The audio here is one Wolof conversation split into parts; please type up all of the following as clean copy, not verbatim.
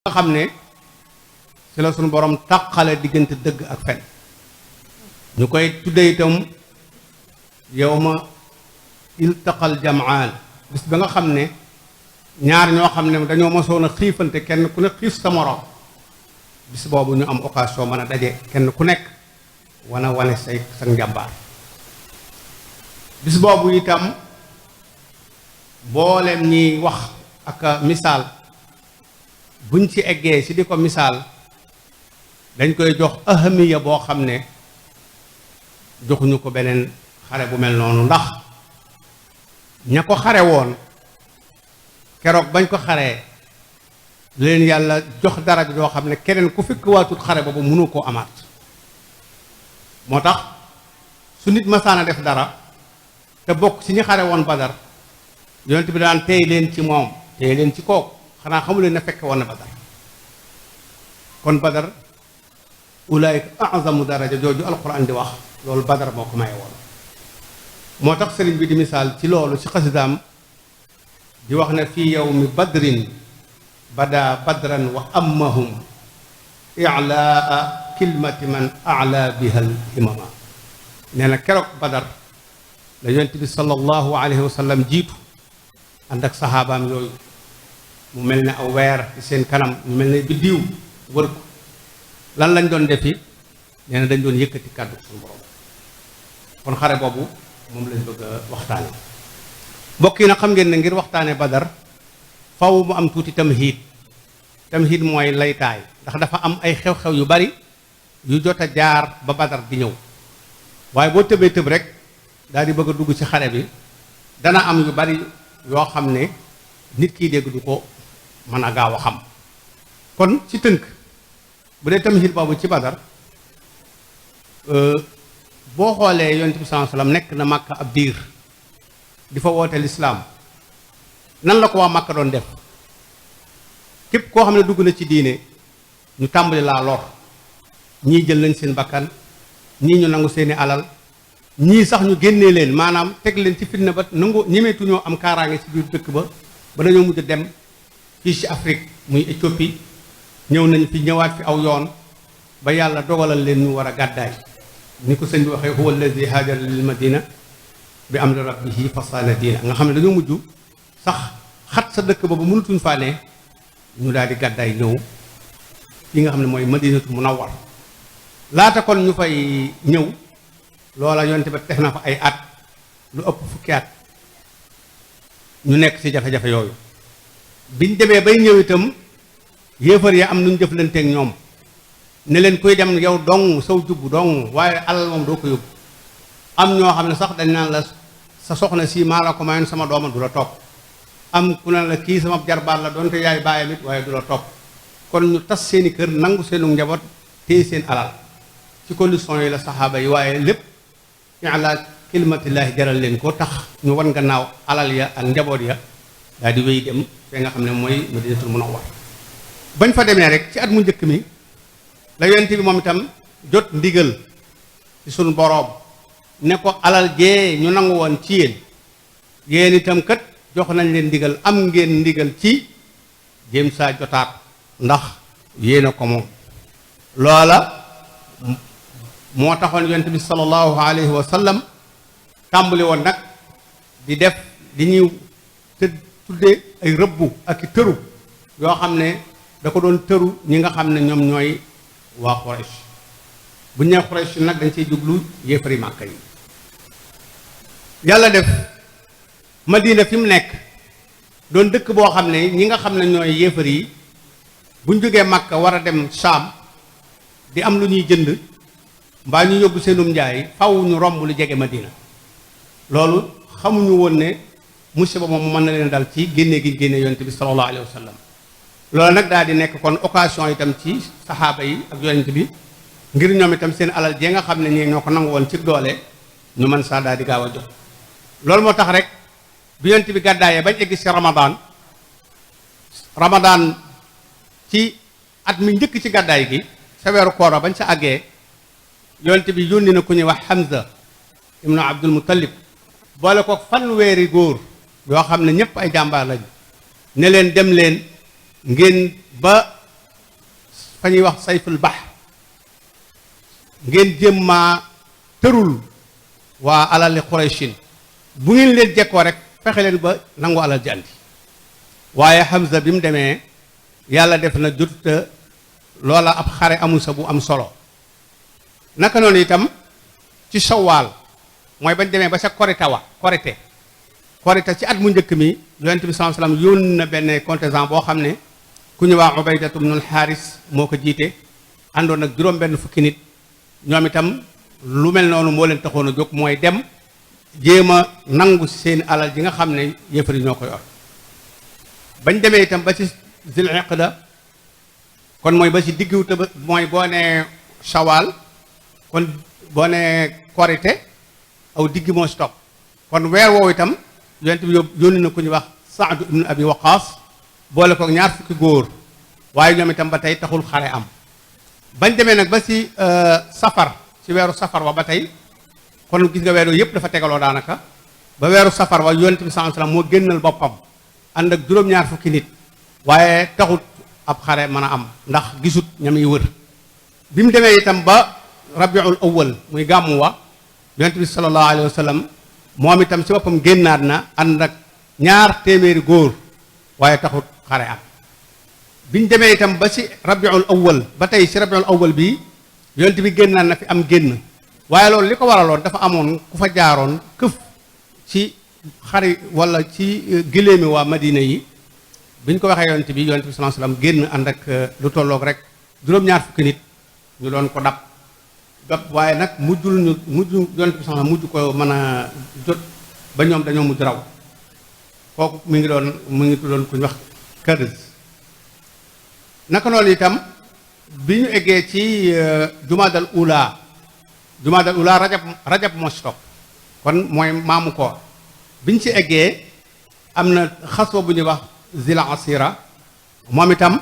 nga xam ne ci la sunu borom tàqale diggante dëgg ak fen ñu koy tuddee itam yawma iltaqal jamaan bis ba nga xam ne ñaar ñoo xam ne dañoo mosoon a xiifante kenn ku ne xiif sa morom bis boobu ñu am occasion mën a daje kenn ku nekk wane say sa njàmbaar bis boobu itam booleem ñi wax ak misaal buñ ci eggee ci di ko misaal dañ koy jox ahamiya boo xam ne joxuñu ko beneen xare bu mel noonu ndax ña ko xare woon keroog bañ ko xaree leen yàlla jox dara bi doo xam ne keneen ku fekk waatut xare boobu mënu koo amaat moo tax su nit masaana def dara te bokk ci ñi xare woon Badar yonent bi daan téye leen ci moom téye leen ci kooku xanaa xamu leen ne fekke woon na Badar kon Badar ulaayika azamu daraja jooju alquran di wax loolu Badar moo ko maye woon moo tax sëriñ bi di misaal ci loolu ci xasidaam di wax ne fii yawmi badrin bada badran wa ammahum ilaa kilmati man ala biha al imama nee na keroog Badar la yonent bi sallallahu alayhi wa sallam jiitu ànd ak saxaabaam yooyu mu mel ne aw weer ci seen kanam mu mel ne biddiw wër ko lan lañ doon defi nee na dañ doon yëkkati kàddu suñu borom kon xare boobu moom lañ bëgg a waxtaane mbokk yi nag xam ngeen ne ngir waxtaane Badar faw mu am tuuti tamhiid mooy laytaay ndax dafa am ay xew-xew yu bari yu jot a jaar ba Badar di ñëw waaye boo tëbee tëb rek daal di bëgg a dugg ci xare bi dana am yu bari yoo xam ne nit kiy dégg du ko mën a gaaw a xam kon ci tënk bu dee tamhiid boobu ci Badar boo xoolee yonent bi sallallahu alayhi wasallam nekk na Makka ab diir di fa woote lislaam nan la ko waa Makka doon def képp koo xam ne dugg na ci diine ñu tàmbali laa lor ñii jël nañ seen bakkan ñii ñu nangu seeni alal ñii sax ñu génnee leen maanaam teg leen ci fitna ba nangu ñemeetuñoo am kaaraange ci biir dëkk ba dañoo mujj dem fii ci Afrique muy Éthiopie ñëw nañ fi ñëwaat fi aw yoon ba yàlla dogalal leen ñu war a gàddaay ni ko sëñ bi waxee huwa allazi haajara lil madina bi amri rabbihi fasaana diina nga xam ne dañoo mujj sax xat sa dëkk ba ba mënutuñ faa ne ñu daal di gàddaay ñëw fi nga xam ne mooy madinatul munawwar laata kon ñu fay ñëw loola yonte ba def na fa ay at lu ëpp fukki at ñu nekk ci jafe-jafe yooyu biñ demee bay ñëw itam yéefar ya am nuñ jëflanteeg ñoom ne leen kuy dem yow dong saw jubbu dong waaye alal moom doo ko yóbbu am ñoo xam ne sax dañ naan la sa soxna si maa la ko mayoon sama dooma du la topp am ku ne la kii sama jarbaat la doonte yaay bàyyam it waaye du la topp kon ñu tas seeni kër nangu seenu njaboot téye seen alal ci condition yi la saxaaba yi waaye lépp ala kilmatillaahi jaral leen ko tax ñu wan gannaaw alal ya ak njaboot ya daal di wéy dem fee nga xam ne mooy madinatul munawwar bañ fa demee rek ci at mu njëkk mi la yonent bi moom itam jot ndigal ci sunu boroom ne ko alal jee ñu nangu woon ci yéen itam kat jox nañ leen ndigal am ngeen ndigal ci jéem saa jotaat ndax yéen a ko moom loola moo taxoon yonent bi sallallahu alayhi wa sallam tàmbali woon nag di def di ñuy tuddee ay rëbbu ak i tëru yoo xam ne da ko doon tëru ñi nga xam ne ñoom ñooy waa Quraysh bu ñu nee Quraysh nag dañ ciy jublu yéefari Màkka yi yàlla def Madina fi mu nekk doon dëkk boo xam ne ñi nga xam ne ñooy yéefar yi bu ñu jógee Màkka war a dem Saam di am lu ñuy jënd mbaa ñu yóbbu seenum njaay faw ñu romb lu jege Madina loolu xamuñu woon ne musiba moom mën na leen dal ci génne gi génne yonent bi sallallahu alayhi wa sallam loolu nag daal di nekk kon occasion itam ci saxaaba yi ak yonent bi ngir ñoom itam seen alal jee nga xam ne ñi ñoo ko nangu woon ci doole ñu mën saa daal di gaaw a jox loolu moo tax rek bi yonent bi gàddaayee bañ egg ci Ramadan ci at mi njëkk ci gàddaay gi sa weeru koor bañ sa àggee yonent bi yónni na ku ñuy wax Hamza ibnu Abdul Muttalib boole ko fanweeri góor yoo xam ne ñëpp ay jàmbaar lañu ne leen dem leen ngeen ba fa ñuy wax sayful bahr ngeen jéem maa tërul waa alali Qurayshin bu ngeen leen jekkoo rek fexe leen ba nangu alal ji andi waaye Hamza bi mu demee yàlla def na jotuta loola ab xare amul sa bu am solo naka noonu itam ci Shawwal mooy bañ demee ba sa korite ci at mu njëkk mi yonent bi sallallahu alayhi wasallam yónni na benn contingent boo xam ne ku ñu waa Ubaydatu ibnul Xaaris moo ko jiite àndoon ak juróom benn fukki nit ñoom itam lu mel noonu moo leen taxoon a jóg mooy dem jéem a nangu si seen alal ji nga xam ne yëfar yi ñoo ko yor bañ demee itam ba ci Zul Iqda kon mooy ba ci diggu te mooy boo nee Shawwal kon boo nee korite aw diggi moo si topp kon weer woowu itam yonent bi yónni na ku ñu wax Saad ibn Abi Waqaas boole ko ñaar fukki góor waaye ñoom itam ba tey taxul xare am bañ demee nag ba ci safar ci weeru safar wa ba tey kon gis nga weeru yëpp dafa tegaloo daanaka ba weeru safar wa yonent bi sallallahu alayhi wasallam moo génnal boppam ànd ak juróom-ñaar fukki nit waaye taxut ab xare mën a am ndax gisut ñam yi wër bi mu demee itam ba rabiul awwal muy gàmmu wa yonent bi sallallahu alayhi wasallam moom itam ci boppam génnaat na ànd ak ñaar téeméeri góor waaye taxut xare am biñ demee itam ba ci rabiul awwal ba tey ci rabiul awwal bi yonent bi génnaat na fi am génn waaye loolu li ko waraloon dafa amoon ku fa jaaroon këf ci xari wala ci giléemi waa Madina yi biñ ko waxee yonent bi sallallahu alayhi wasallam génn ànd ak lu tolloog rek juróom-ñaar fukki nit ñu doon ko dab waaye nag mujj yonent bi sallallahu mujj ko mën a jot ba ñoom dañoo mujj raw kooku mu ngi doon ku ñu wax Karz naka noonu itam bi ñu eggee ci jumaadal ula rajab moo si topp kon mooy maamu koor bi ñu ci eggee am na xaswa bu ñuy wax Zil Asira moom itam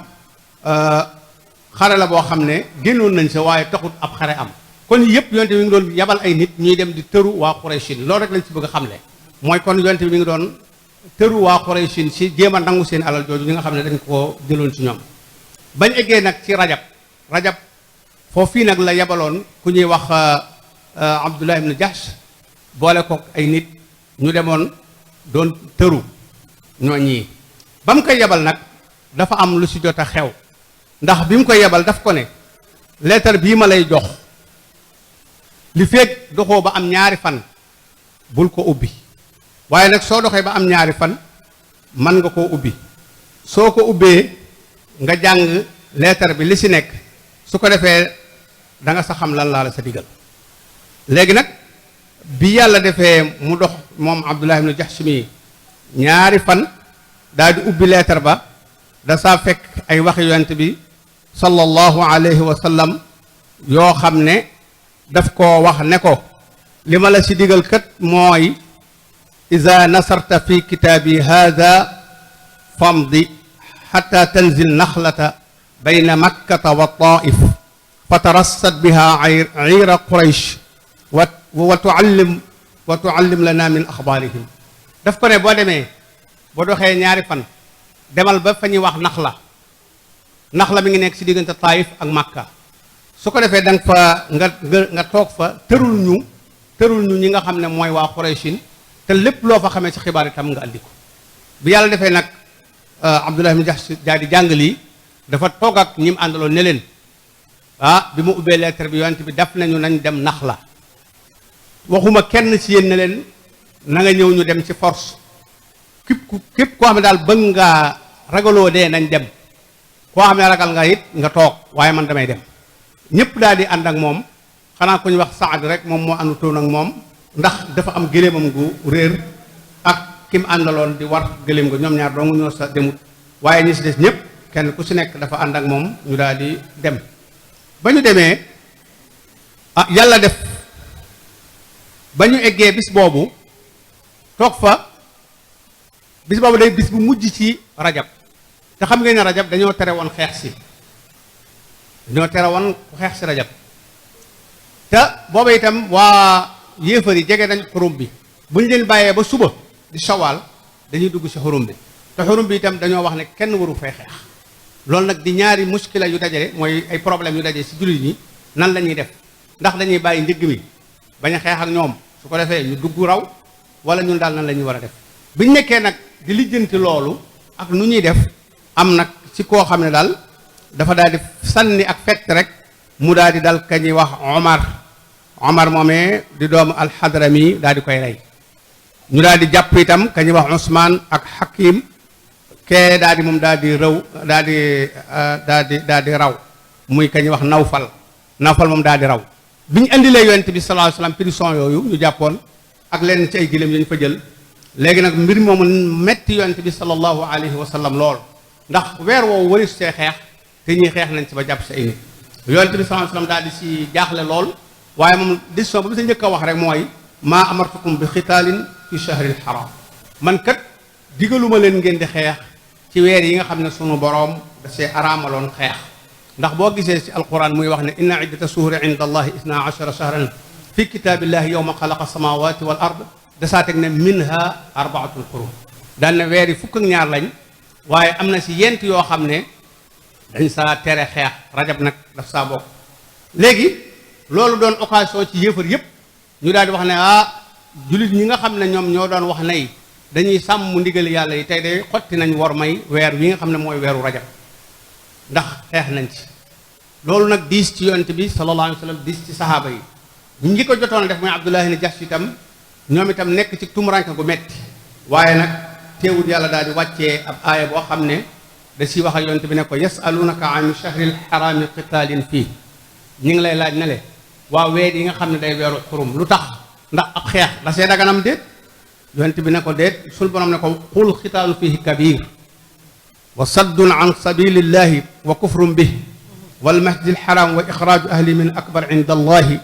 xare la boo xam ne génnoon nañ sa waaye taxut ab xare am kon yëpp yonte bi mi ngi doon yabal ay nit ñuy dem di tëru waa Qurayshin loolu rek lañ ci bëgg a xamle mooy kon yonte bi mi ngi doon tëru waa Qurayshin si jéem a nangu seen alal jooju ñi nga xam ne dañ ko jëloon ci ñoom bañ eggee nag ci rajab foofu fii nag la yabaloon ku ñuy wax Abdullah ibn Jahsh boole ko ay nit ñu demoon doon tëru ñoo ñii ba mu koy yebal nag dafa am lu si jot a xew ndax bi mu koy yebal daf ko ne leetar bii ma lay jox li feeg doxoo ba am ñaari fan bul ko ubbi waaye nag soo doxee ba am ñaari fan mën nga koo ubbi soo ko ubbee nga jàng leetar bi li si nekk su ko defee da nga sa xam lan laa la sa digal léegi nag bi yàlla defee mu dox moom Abdullah ibn Jahsh mi ñaari fan daal di ubbi leetar ba da saa fekk ay waxi yonent bi sallallahu alayhi wa sallam yoo xam ne daf koo wax ne ko li ma la si digal kat mooy iza nasarta fi kitaabi hada famdi xata tanzil naxlata bayna makkata wa taif fa tarassad biha ciira quraysh wa tuallim lana min axbaarihim daf ko ne boo demee boo doxee ñaari fan demal ba fa ñuy wax naxla mi ngi nekk ci diggante taif ak makka su ko defee da nga fa nga toog fa tërul ñu ñi nga xam ne mooy waa Qurayshin te lépp loo fa xamee ci xibaar itam nga andi ko bi yàlla defee nag Abdullah ibn Jahsh daal di jàng lii dafa toog ak ñi mu àndaloon ne leen bi mu ubbee lettre bi yonent bi daf nañu nañ dem naxla waxuma kenn ci yéen ne leen na nga ñëw ñu dem ci force képp koo xam ne daal bëgg ngaa ragaloo dee nañ dem koo xam ne ragal nga it nga toog waaye man damay dem ñëpp daal di ànd ak moom xanaa ku ñu wax Saad rek moom moo àndutoon ak moom ndax dafa am gëléemam gu réer ak ki mu àndaloon di war gëléem ga ñoom ñaar dong ñoo sa demut waaye ñi si des ñëpp kenn ku si nekk dafa ànd ak moom ñu daal di dem ba ñu demee yàlla def ba ñu eggee bis boobu toog fa bis boobu day bis bu mujj ci rajab te xam ngeen ne rajab dañoo tere woon xeex si dañoo tere woon ku xeex si rajab te booba itam waa yéefar yi jege nañ xurum bi bu ñu leen bàyyee ba suba di Shawwal dañuy dugg si xurum bi te xurum bi itam dañoo wax ne kenn waru fay xeex loolu nag di ñaari muskila yu dajale mooy ay problème yu daje si jullit ñi nan la ñuy def ndax dañuy bàyyi ndigg mi bañ a xeex ak ñoom su ko defee ñu dugg raw wala ñun daal nan la ñuy war a def biñ nekkee nag di lijjanti loolu ak nu ñuy def am nag ci koo xam ne daal dafa daal di sànni ak fett rek mu daal di dal ka ñuy wax Omar moomee di doomu alxadrami daal di koy rey ñu daal di jàpp itam ka ñuy wax Ousmane ak Hakim kee daal di moom daal di rëw daal di raw muy ka ñuy wax Nawfal moom daal di raw bi ñu indilee yonent bi sallallahu alayhi wasallam prison yooyu ñu jàppoon ak lenn ci ay gileem yu ñu fa jël léegi nag mbir moomu metti yonent bi sallallahu alayhi wasallam lool ndax weer woowu wari see xeex te ñuy xeex nañ ci ba jàpp si ay nit yonent bi sallallahu alayhi wasallam daal di si jaaxle lool waaye moom décision bu bi sa njëkk a wax rek mooy maa amartukum bi xitaalin fi shahril haram man kat digaluma leen ngeen di xeex ci weer yi nga xam ne sunu boroom da see araamaloon xeex ndax boo gisee ci alquran muy wax ne inna iddata shuhuri inda allahi isna ashara shahran fi kitaabillahi yawma xalaqa samawati wal ard dasaa teg ne minha arbaatul xurum daan ne weer yi fukk ak ñaar lañ waaye am na si yent yoo xam ne dañ saa tere xeex rajab nag daf saa bokk léegi loolu doon occasion ci yéefar yépp ñu daal di wax ne jullit ñi nga xam ne ñoom ñoo doon wax ne dañuy sàmm ndigal yàlla yi tey day xotti nañ war may weer wi nga xam ne mooy weeru rajab ndax xeex nañ ci loolu nag diis ci yonent bi sallallahu alayhi wa sallam diis ci sahaaba yi ñu ngi ko jotoon def mooy Abdullahi ibn Jahsh itam ñoom itam nekk ci tumuranke gu metti waaye nag teewul yàlla daal di wàccee ab aaya boo xam ne da si wax ak yonent bi ne ko yasalunaka an shahril harami qitaalin fii ñu ngi lay laaj ne le waaw weer yi nga xam ne day weeru xurum lu tax ndax ab xeex da see daganam déet yonent bi ne ko déet sul borom ne ko qul xitaalu fihi kabir wa saddun an sabilillahi wa kufrun bih wal masjidil haram wa ixraaju ahli min akbar inda allahi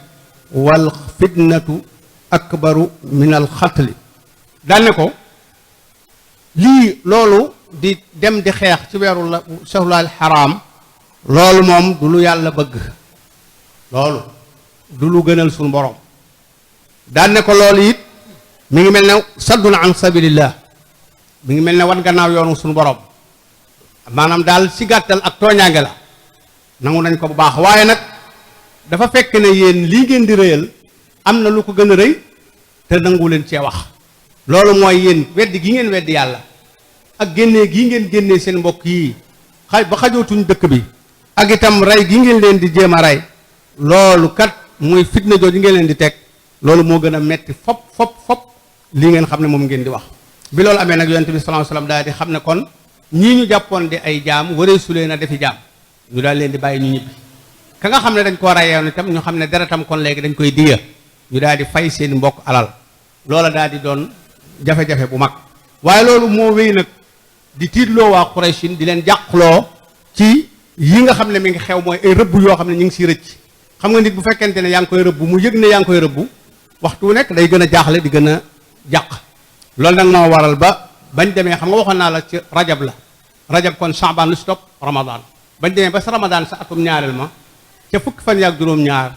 wal fitnatu akbaru min al xatli daan ne ko lii loolu di dem di xeex ci weeru la shahrul haram loolu moom du lu yàlla bëgg loolu du lu gënal suñu borom daan ne ko loolu it mi ngi mel ne saddun an sabilillah mi ngi mel ne wan gannaaw yoonu suñu borom maanaam daal si gàttal ak tooñaange la nangu nañ ko bu baax waaye nag dafa fekk ne yéen lii ngeen di rëyal am na lu ko gën a rëy te nangu leen cee wax loolu mooy yéen weddi gi ngeen weddi yàlla ak génnee gii ngeen génnee seen mbokk yi ba xajootuñ dëkk bi ak itam rey gi ngeen leen di jéem a rey loolu kat muy fitna jooju ngeen leen di teg loolu moo gën a metti fop lii ngeen xam ne moom ngeen di wax bi loolu amee nag yonent bi sallallahu alayhi wasallam daal di xam ne kon ñii ñu jàppoon di ay jaam waree su leen a defi jaam ñu daal leen di bàyyi ñu ñibbi ka nga xam ne dañ koo rayoon itam ñu xam ne deretam kon léegi dañ koy diya ñu daal di fay seen mbokk alal loola daal di doon jafe-jafe bu mag waaye loolu moo wéy nag di tiitloo waa Qurayshin di leen jàqloo ci yi nga xam ne mi ngi xew mooy ay rëbb yoo xam ne ñu ngi siy rëcc xam nga nit bu fekkente ne yaa ngi koy rëbb mu yëg ne yaa ngi koy rëbb waxtu nekk day gën a jaaxle di gën a jàq loolu nag moo waral ba bañ demee xam nga waxoon naa la ci rajab kon Shaaban lu si topp Ramadan bañ demee ba sa Ramadan sa atum ñaareel ma ca fukki fan yaak juróom-ñaar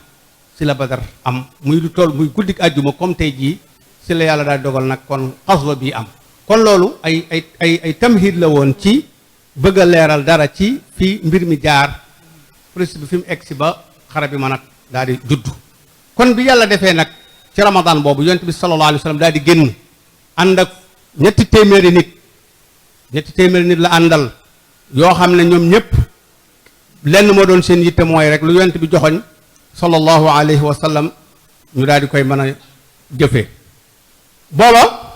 si la Badar am muy lu toll muy guddik àjjuma comme tey jii si la yàlla daal dogal nag kon xaswa bii am kon loolu ay tamhid la woon ci bëgg a leeral dara ci fii mbir mi jaar prise bi fi mu egg si ba xare bi mën a daal di judd kon bi yàlla defee nag ci Ramadan boobu yonent bi sallallahu alayhi wa sallam daal di génn ànd ak ñetti téeméeri nit la àndal yoo xam ne ñoom ñëpp lenn moo doon seen yitte mooy rek lu yonent bi joxoñ sallallahu alayhi wa sallam ñu daal di koy mën a jëfee booba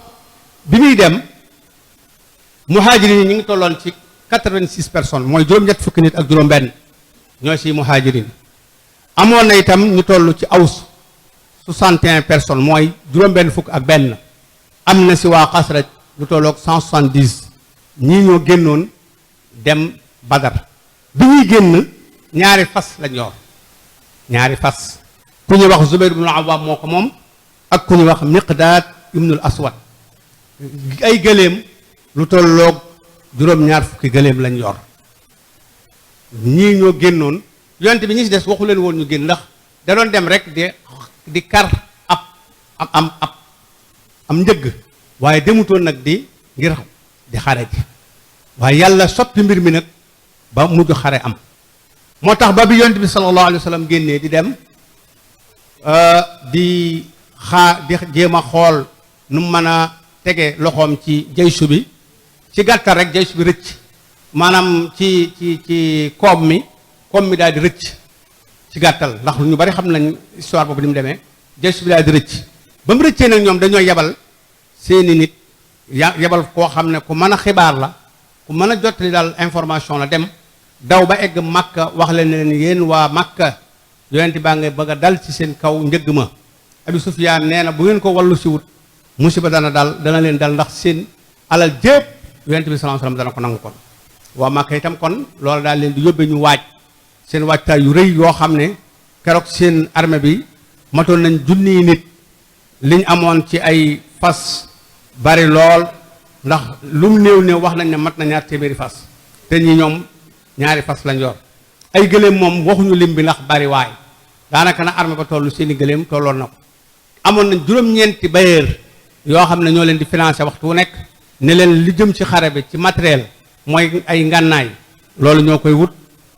bi muy dem muhaajirin yi ñu ngi tolloon ci 86 personnes mooy juróom-ñett fukki nit ak juróom-benn ñoo si muhaajirin amoon na itam ñu toll ci aws 61 personnes mooy juróom-benn fukk ak benn am na si waa Xasraj lu tolloog 170 ñii ñoo génnoon dem Badar bi ñuy génn ñaari fas lañ yor ñaari fas ku ñuy wax Zubayr ibnul Awwaam moo ko moom ak ku ñuy wax Miqdaad ibnul Aswad ay gëléem lu tolloog juróom-ñaar fukki gëléem lañ yor ñii ñoo génnoon yonent bi ñi si des waxu leen woon ñu génn ndax da doon dem rek di kar am njëgg waaye demutoon nag ngir di xare ji waaye yàlla soppi mbir mi nag ba mujj xare am. moo tax ba bi yonent bi sallallahu alayhi wa sallam génnee di dem di jéem a xool nu mu mën a tege loxoom ci jaysu bi ci gàttal rek jaysu bi rëcc maanaam ci koom mi daal di rëcc ci gàttal ndax ñu bari xam nañ histoire boobu ni mu demee jaysu bi daal di rëcc ba mu rëccee nag ñoom dañoo yebal seeni nit yebal koo xam ne ku mën a xibaar la ku mën a jottali daal information la dem daw ba egg Makka wax leen ne leen yéen waa Makka yonent baa ngay bëgg a dal ci seen kaw njëgg ma Abi Sufyaan nee na bu ngeen ko wallu si wut musiba dana leen dal ndax seen alal jépp yonent bi sallallahu alayhi wasallam dana ko nangu kon waa Makka itam kon loolu daal leen di yóbbee ñu waaj seen waajtaay yu rëy yoo xam ne keroog seen armée bi matoon nañ junniy nit liñ amoon ci ay fas bari lool ndax lu mu néew wax nañ ne mat na 2 téeméeri fas te ñi ñoom ñaari fas lañ yor ay gëléem moom waxuñu lim bi ndax bari waay daanaka na armée ba tollu seeni gëléem tolloon na ko amoon nañ juróom-ñeenti bailleur yoo xam ne ñoo leen di financer waxtu wu nekk ne leen li jëm ci xare bi ci matériel mooy ay ngànnaay loolu ñoo koy wut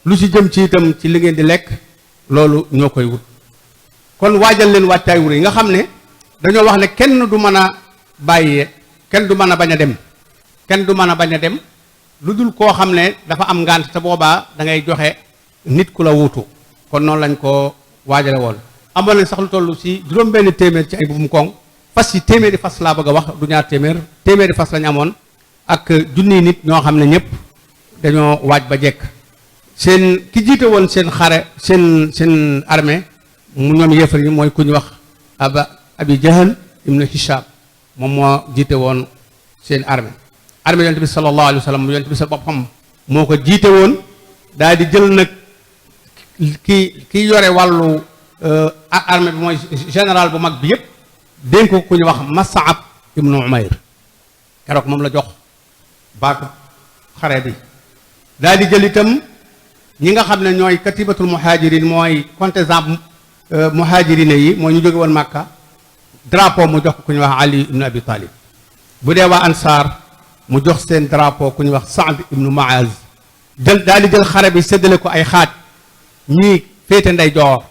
lu ci jëm ci itam ci li ngeen di lekk loolu ñoo koy wut kon waajal leen wàccaay wur yi nga xam ne dañoo wax ne kenn du mën a bàyyee kenn du mën a bañ a dem kenn du mën a bañ a dem lu dul koo xam ne dafa am ngànt te boobaa da ngay joxe nit ku la wuutu kon noonu lañ ko waajale woon amoon nañ sax lu toll ci juróom-benn téeméer ci ay buum koŋ fas yi téeméeri fas laa bëgg a wax du 2 téeméer téeméeri fas lañ amoon ak junniy nit ñoo xam ne ñëpp dañoo waaj ba jekk seen ki jiite woon seen xare seen armée mu ñoom yéefar yi mooy ku ñu wax Abi Jahl ibnu Hisham moom moo jiite woon seen armée yonent bi sallallahu alayhi wa sallam yonent bi sa boppam moo ko jiite woon daal di jël nag ki yore wàllu armée bi mooy général bu mag bi yépp dénk ko ku ñu wax Mus'ab ibnu Umayr keroog moom la jox baatu xare bi daal di jël itam ñi nga xam ne ñooy katibatul muhajirin mooy contingent muhajirin yi mooy ñu jóge woon Makka drapeau mu jox ko ku ñu wax Ali ibnu Abi Talib bu dee waa Ansaar mu jox seen drapeau ku ñu wax Saad ibnu Muaz daal di jël xare bi séddale ko ay xaaj ñii féete ndeyjoor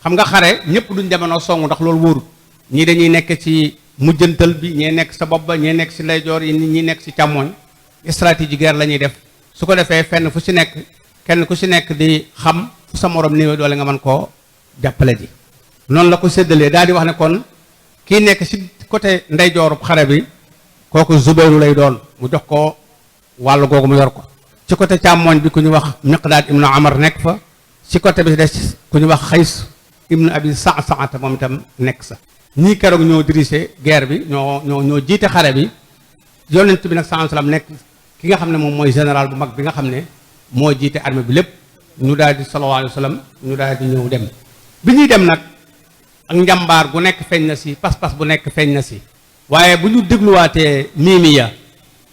xam nga xare ñëpp duñ demanoo songu ndax loolu wóorut ñii dañuy nekk ci mujjantal bi ñee nekk sa bopp ba ñee nekk ci ndeyjoor yi ñi nekk ci càmmooñ stratégie guerre la ñuy def su ko defee fenn fu ci nekk kenn ku ci nekk di xam fu sa morom néew doole nga mën koo jàppale ji noonu la ko séddalee daal di wax ne kon kii nekk ci côté ndeyjoorub xare bi kooku Zubayru lay doon mu jox ko wàllu googu mu yor ko ci côté càmmooñ bi ku ñu wax Miqdaad ibnu Amar nekk fa ci côté bi des ku ñu wax Xays ibnu Abi Sa'sa'ata moom itam nekk sa ñii keroog ñoo dirigé guerre bi ñoo jiite xare bi yonent bi nag sallallahu alayhi wasallam nekk ki nga xam ne moom mooy général bu mag bi nga xam ne moo jiite armée bi lépp ñu daal di sallallahu alayhi wasallam ñu daal di ñëw dem bi ñuy dem nag ak njàmbaar gu nekk feeñ na si pas-pas bu nekk feeñ na si waaye bu ñu dégluwaatee miimiya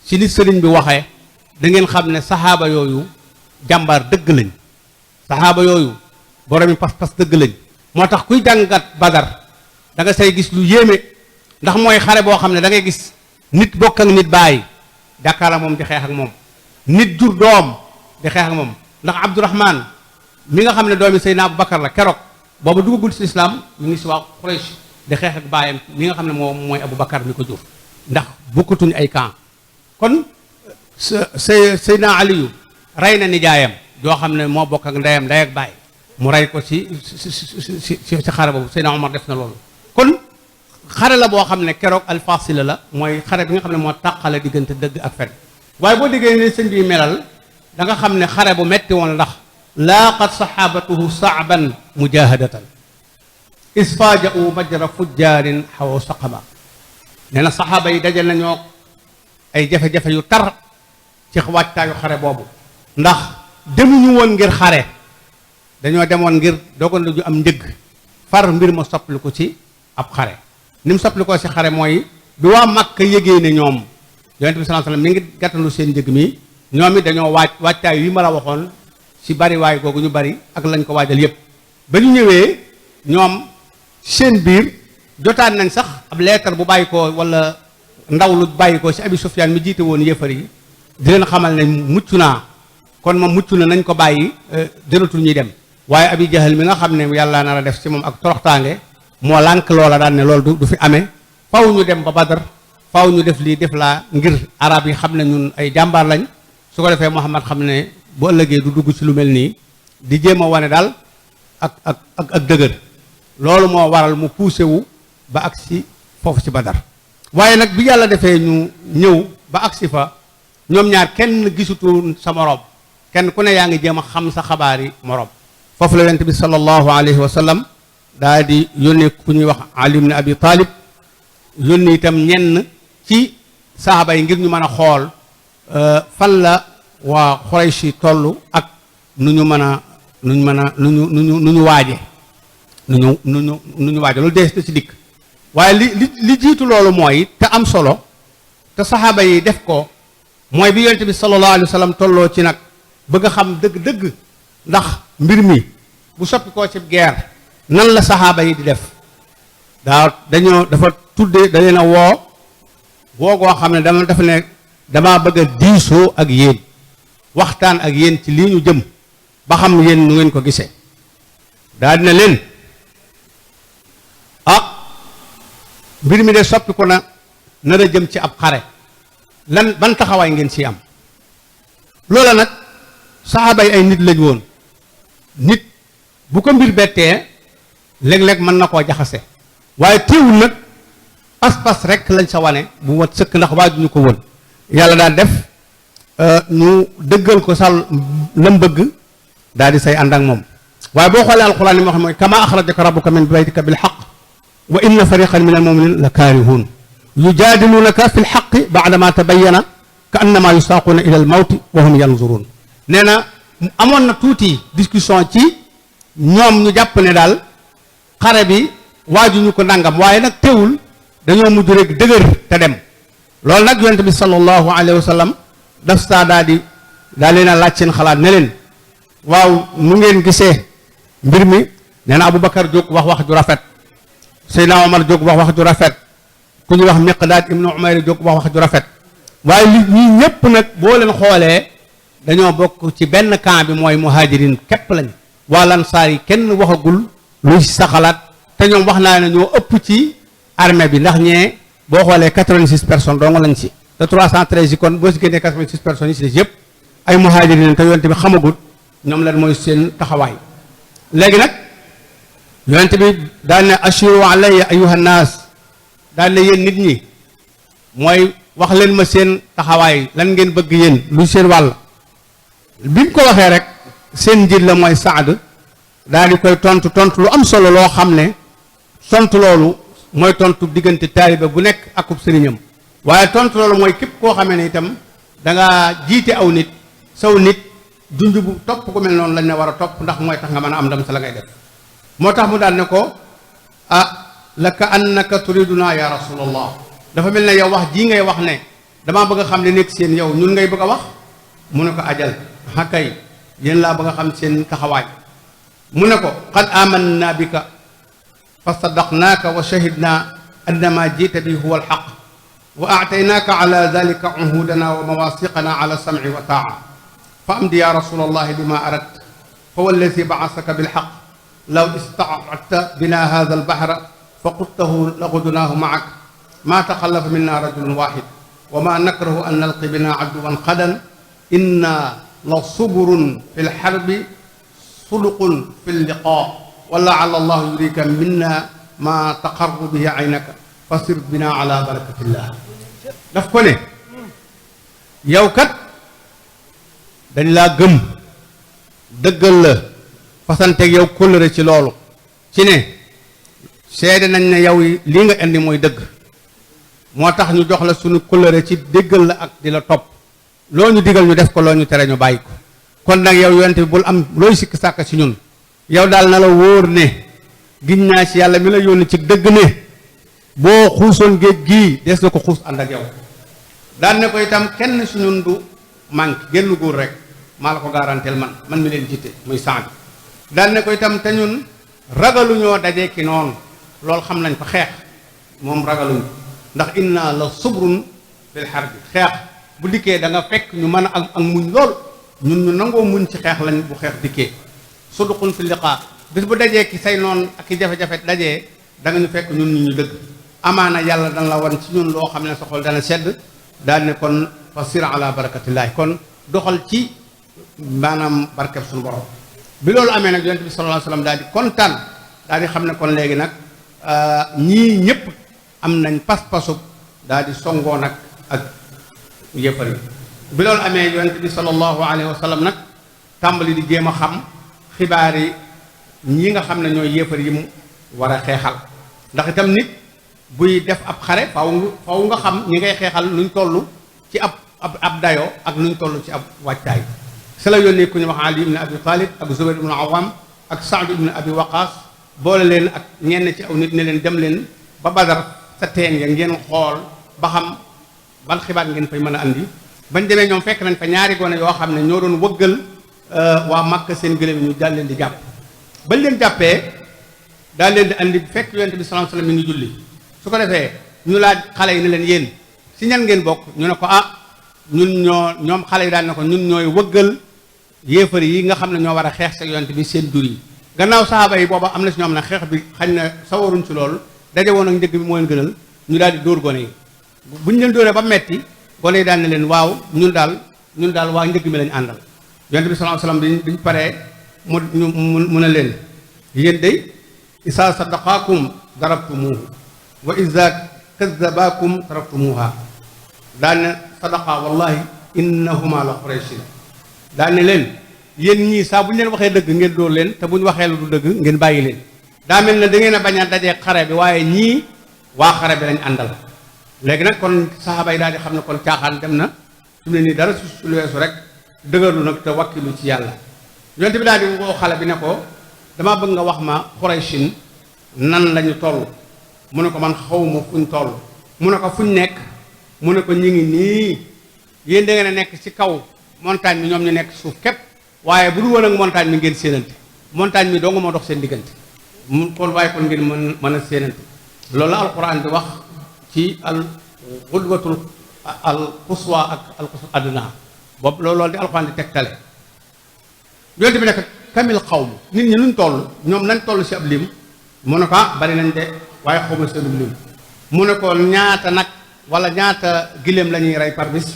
ci li sëriñ bi waxee da ngeen xam ne saxaaba yooyu jàmbaar dëgg lañ saxaaba yooyu boromi pas-pas dëgg lañ moo tax kuy jàngat Badar da nga say gis lu yéeme ndax mooy xare boo xam ne da ngay gis nit bokk ak nit bàyyi jàkkaarloo moom di xeex ak moom nit jur doom di xeex ak moom ndax Abdourahman mi nga xam ne doomi Seydina Aboubacar la keroog boobu duggagul ci lislaam mi ngi si waa Quraysh di xeex ak baayam mi nga xam ne moom mooy Aboubacar mi ko jur ndax bokkatuñ ay camp kon Seydina Aliyu rey na nijaayam joo xam ne moo bokk ak ndeyam ndey ak baay mu rey ko ci xare boobu Seydina Omar def na loolu kon xare la boo xam ne keroog alfasila la mooy xare bi nga xam ne moo tàqale diggante dëgg ak fen waaye boo déggee ne sëñ bi melal da nga xam ne xare bu metti woon ndax laaqat saxaabatuhu saaban mujahadatan isfaaja'u majra fujjaarin xaw saqaba nee na saxaaba yi dajal nañoo ay jafe-jafe yu tar ci wàccaayu xare boobu ndax demuñu woon ngir xare dañoo demoon ngir dogal ju am njëgg far mbir ma soppali ko ci ab xare ni mu soppali ko ci xare mooy bi waa Makka yëgee ne ñoom yonent bi sallallahu alayhi wasallam mi ngi gàttandu seen njëg mi ñoom it dañoo wàccaay yi ma la waxoon ci bari waay googu ñu bari ak lañ ko waajal yépp ba ñu ñëwee ñoom seen biir jotaan nañ sax ab leetar bu bàyyi ko wala ndaw lu bàyyi ko ci Abi Sufyaan mi jiite woon yéefar yi di leen xamal ne mucc naa kon moom mucc na nañ ko bàyyi jëratul ñuy dem waaye Abi Jahal mi nga xam ne yàlla nar a def ci moom ak toroxtaange moo lànk loola daan ne loolu du fi amee faw ñu dem ba Badar faw ñu def lii def laa ngir arab yi xam ne ñun ay jàmbaar lañ su ko defee Muhammad xam ne bu ëllëgee du dugg ci lu mel nii di jéem a wane daal ak dëgër loolu moo waral mu poussé wu ba agsi foofu ci Badar waaye nag bi yàlla defee ñu ñëw ba agsi fa ñoom ñaar kenn gisutu sa moroom kenn ku ne yaa ngi jéem a xam sa xabaar yi moroom foofu la yonent bi sallallahu alayhi wa sallam daa di yónnee ku ñuy wax Ali ibn Abi Talib yónni itam ñenn ci saxaaba yi ngir ñu mën a xool fan la waa Quraysh toll ak nu ñu waaje nu ñu waaje loolu dees na ci dikk waaye li jiitu loolu mooy te am solo te saxaaba yi def ko mooy bi yonent bi sallallahu alayhi wa sallam tolloo ci nag bëgg a xam dëgg-dëgg ndax mbir mi bu soppi koo ci guerre nan la saxaaba yi di def dafa tuddee da leen a woo goo xam ne dafa ne damaa bëgg a diisoo ak yéen waxtaan ak yéen ci lii ñu jëm ba xam yéen nu ngeen ko gisee daa dina leen mbir mi de soppi ko na nar a jëm ci ab xare ban taxawaay ngeen ci am loola nag saxaaba yi ay nit lañ woon nit bu ko mbir bettee léeg-léeg mën na koo jaxase waaye teewul nag pas-pas rek lañ sa wane bu mat sëkk ndax waajuñu ko woon yàlla daal def ñu dëggal ko sal lam bëgg daal di say ànd ak moom waaye boo xoolee alquran li moo xam mooy kama axrajaka rabbuka min baytika bil haqq wa inna fariqan min al muminin la kaarihuun yujaadilunaka fi lxaqi baadama tabayyana ka annama yusaaquuna ila al mawti wa hum yanzuruun nee na amoon na tuuti discussion ci ñoom ñu jàpp ne daal xare bi waajuñu ko nangam waaye nag teewul dañoo mujj rek dëgër te dem loolu nag yonent bi sallallahu alayhi wa sallam daf saa daa leen a laaj seen xalaat ne leen waaw nu ngeen gisee mbir mi nee na Aboubacar jóg wax ju rafet Seydina Omar jóg wax ju rafet ku ñu wax Miqdaad ibnu Umayr jóg wax ju rafet waaye ñii ñépp nag boo leen xoolee dañoo bokk ci benn camp bi mooy muhajirin képp lañ waa lansaar yi kenn waxagul luy sa xalaat te ñoom wax naa ne ñoo ëpp ci armée bi ndax ñee boo xoolee 86 personnes dong lañ ci te 313 yi kon boo si génnee 86 personnes yi si des yëpp ay muhajirin te yonent bi xamagul ñoom lan mooy seen taxawaay léegi nag yonent bi daal ne ashiru alayya ayuha nnaas daal ne yéen nit ñi mooy wax leen ma seen taxawaay lan ngeen bëgg yéen lu seen wàll bi mu ko waxee rek seen njiit la mooy Saad daal di koy tontu lu am solo loo xam ne tontu loolu mooy tontu diggante taalibe bu nekk akub sëriñam waaye tontu loolu mooy képp koo xamee ne itam da nga jiite aw nit saw nit junj bu topp ku mel noonu lañ ne war a topp ndax mooy tax nga mën a am ndam sa la ngay def moo tax mu daal ne ko laka annaka turiduna ya rasulallah dafa mel ne yow wax jii ngay wax ne damaa bëgg a xam ne nekk seen yow ñun ngay bëgg a wax mu ne ko ajal kay yéen laa bëgg a xam seen taxawaay mu ne ko qad amanna bika fa saddaqnaaka wa shahidna annama jiita bi huwa alxaq wa aataynaaka ala dalika uhudana wa mawasiqana ala samci wa taa fa amdi ya rasul allahi lima arat fa wallazi bacasaka bilxaq law istacta bina hada albahra fa qultahu laqudnaahu macak ma taxallafa minna rajulun waxid wa ma nakrahu an nalqi bina aduwan xadan inna la suburun fi lxarbi suluqun fi lliqaa wala ala allah yurika minna ma taqarru bihi aynaka fasir bina ala barakatillah daf ko ne yow kat dañ laa gëm dëggal la fasanteeg yow kóllëre ci loolu ci ne seede nañ ne yow lii nga indi mooy dëgg moo tax ñu jox la suñu kóllëre ci déggal la ak di la topp loo ñu digal ñu def ko loo ñu tere ñu bàyyi ko kon nag yow yonent bi bul am looy sikk sàkk ci ñun yow daal na la wóor ne giñ naa ci yàlla mi la yónni ci dëgg ne boo xuusoon géej gii des na ko xuus ànd ak yow daan ne ko itam kenn su ñun du manque génn góor rek maa la ko garanteel man mi leen jiite muy Saad daan ne ko itam te ñun ragaluñoo dajee ki noonu loolu xam nañ ko xeex moom ragaluñu ndax inna la subrun fil harbi xeex bu dikkee da nga fekk ñu mën a ak muñ lool ñun ñu nangoo muñ ci xeex lañ bu xeex dikkee suduqun fi liqaa bis bu dajee ki say noon ak i jafe-jafe dajee da nga ñu fekk ñun ñu dëgg amaana yàlla dana la wan ci ñun loo xam ne sa xol dana sedd daal ne kon fa sir ala barakatillahi kon doxal ci maanaam barkeb suñu borom bi loolu amee nag yonent bi sallallahu alayhi wasallam daal di kontaan daal di xam ne kon léegi nag ñii ñëpp am nañ pas-pasu daal di songoo nag ak yëfar yi bi loolu amee yonent bi sallallahu alayhi wasallam nag tàmbali di jéem a xam xibaar yi ñi nga xam ne ñooy yëfar yi mu war a xeexal ndax itam nit buy def ab xare faw nga xam ñi ngay xeexal nuñ toll ci ab dayoo ak nuñ toll ci ab wàccaay sa la yónnee ku ñu wax Ali ibn Abi Talib ak Zubayr ibn Awam ak Saad ibn Abi Waqas boole leen ak ñenn ci aw nit ne leen dem leen ba Badar sa teen ya ngeen xool ba xam ban xibaar ngeen fay mën a andi bañ demee ñoom fekk nañ fa ñaari gone yoo xam ne ñoo doon wëggal waa Makka seen gëléem ñu daal leen di jàpp bañ leen jàppee daal leen di andi fekk yonent bi sallallahu alayhi wasallam mi ngi julli su ko defee ñu laaj xale yi ne leen yéen si ñan ngeen bokk ñu ne ko ñoom xale yi daal ne ko ñun ñooy wëggal yéefar yi nga xam ne ñoo war a xeex sa yonent bi seen jur yi gannaaw sahaaba yi booba am na si ñoom ne xeex bi xañ na sawaruñ ci loolu daje woon ak njëg bi moo leen gënal ñu daal di dóor gone yi bu ñu leen dóoree ba metti gone yi daal ne leen waaw ñun daal waa njëg mi lañ àndal yonent bi sallallahu alayhi wasallam biñ paree mu ne leen yéen day isa sadaqaakum darabtumuhu wa iza kazzabaakum taraktumuha daal ne sadaqa wallahi innahuma la qurayshin daal ne leen yéen ñii saa bu ñu leen waxee dëgg ngeen dóor leen te bu ñu waxee lu du dëgg ngeen bàyyi leen daa mel ne da ngeen a bañ a dajee xare bi waaye ñii waa xare bi lañ àndal léegi nag kon saxaaba yi daal di xam ne kon caaxaan dem na su ne nii dara su lu weesu rek dëgërlu nag te wakkilu ci yàlla yonent bi daal di woo xale bi ne ko damaa bëgg nga wax ma Qurayshin nan lañu toll mu ne ko man xawma fuñ toll mu ne ko fuñ nekk mu ne ko ñi ngi nii yéen da ngeen a nekk ci kaw montagne bi ñoom ñu nekk suuf képp waaye bu dul woon ak montagne bi ngeen séenante montagne bi dong moo dox seen diggante mu kon waaye kon ngeen mën a séenante loolu la alquran di wax ci al xudwatul al quswa ak al quswa adna boobu loolu di alquran di tegtale yonte bi nekk kamil xawm nit ñi nuñ toll ñoom nañ toll ci ab lim mu ne ko bari nañ de waaye xawma seenu lim mu ne ko ñaata nag wala ñaata giléem la ñuy rey par bis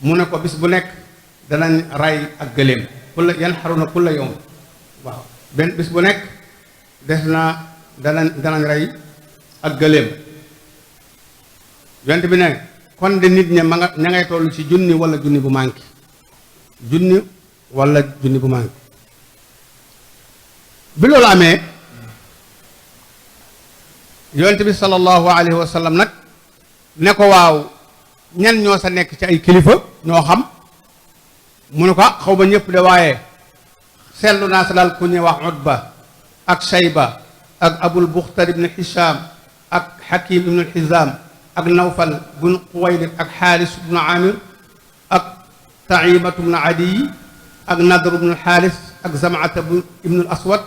mu ne ko bis bu nekk danañ rey ak gëléem yanharuna kulla yawm waaw benn bis bu nekk des na danañ rey ak gëléem yonent bi ne kon de nit ña ña ngay toll ci junni wala junni bu manqué junni wala junni bu manqué bi loolu amee yonent bi sallallahu alayhi wa sallam nag ne ko waaw ñan ñoo sa nekk ci ay kilifa ñoo xam mu ne ko xaw ma ñëpp de waaye seetlu naa sa daal ku ñuy wax Utba ak Shayba ak Abul Buxtar ibn Hisham ak Hakim ibn Hizam ak Nawfal bun Xuwaylid ak Xaaris ibn Amir ak Taimatu ibn Adiy ak Nadr ibn Xaaris ak Zamata ibn Aswad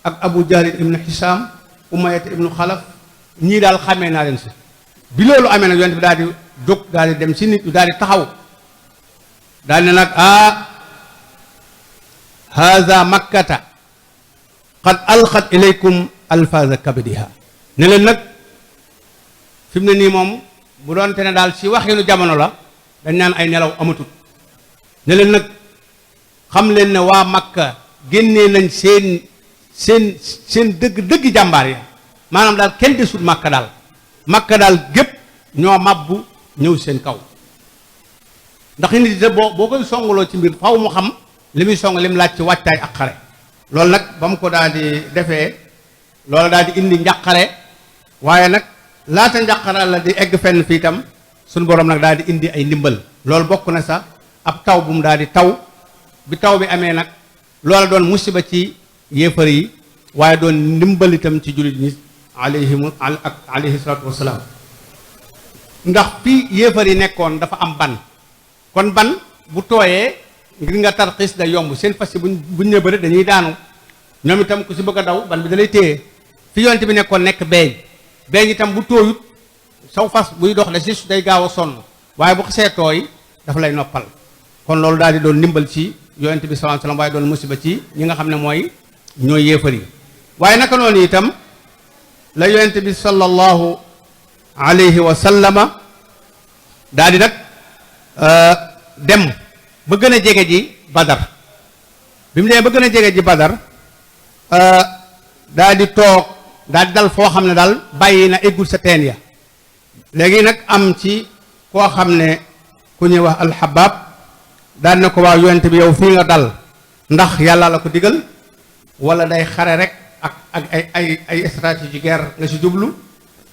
ak Abu Jahl ibn Hisham Umayata ibn Xalaf ñii daal xàmmee naa leen si bi loolu amee nag yonent bi daal di jóg daal di dem si nit ñu daal di taxaw daal ne nag haza makkata qad alqat ilaykum alfaza kabadiha ne leen nag fi mu ne nii moom bu doon te ne daal ci waxinu jamono la dañ naan ay nelaw amatut ne leen nag xam leen ne waa makka génnee nañ seen dëgg jàmbaar ya maanaam daal kenn desut makka daal gépp ñoo mabbu ñëw seen kaw ndax nit de boo koy songuloo ci mbir faw mu xam li muy song li mu laaj ci wàccaay ak xare loolu nag ba mu ko daal di defee loolu daal di indi njàqare waaye nag laata njàqare la di egg fenn fii itam suñu borom nag daal di indi ay ndimbal loolu bokk na sax ab taw bu mu daal di taw bi taw bi amee nag loola doon musiba ci yéefar yi waaye doon ndimbal itam ci jullit ñi alayhi salaatu wasalaam ndax fii yéefar yi nekkoon dafa am ban kon ban bu tooyee ngir nga tarxiis da yomb seen fas yi buñ ne bëri dañuy daanu ñoom itam ku si bëgg a daw ban bi da lay téye fi yonte bi nekkoon nekk beeñ itam bu tooyut saw fas buy dox la si day gaaw a sonn waaye bu xasee tooy dafa lay noppal kon loolu daal di doon ndimbal ci yonent bi sallallahu alayhi wasallam waaye doon musiba ci ñi nga xam ne mooy ñooy yéefar yi waaye naka noonu itam la yonent bi sallallahu alayhi wa sallama daal di nag dem ba gën a jege ji Badar bi mu demee ba gën a jege ji Badar daal di toog daal di dal foo xam ne daal bàyyi na eggul sa teen ya léegi nag am ci koo xam ne ku ñuy wax alxabaab daal na ko waaw yonent bi yow fii nga dal ndax yàlla la ko digal wala day xare rek ak ay stratégie guerre nga si jublu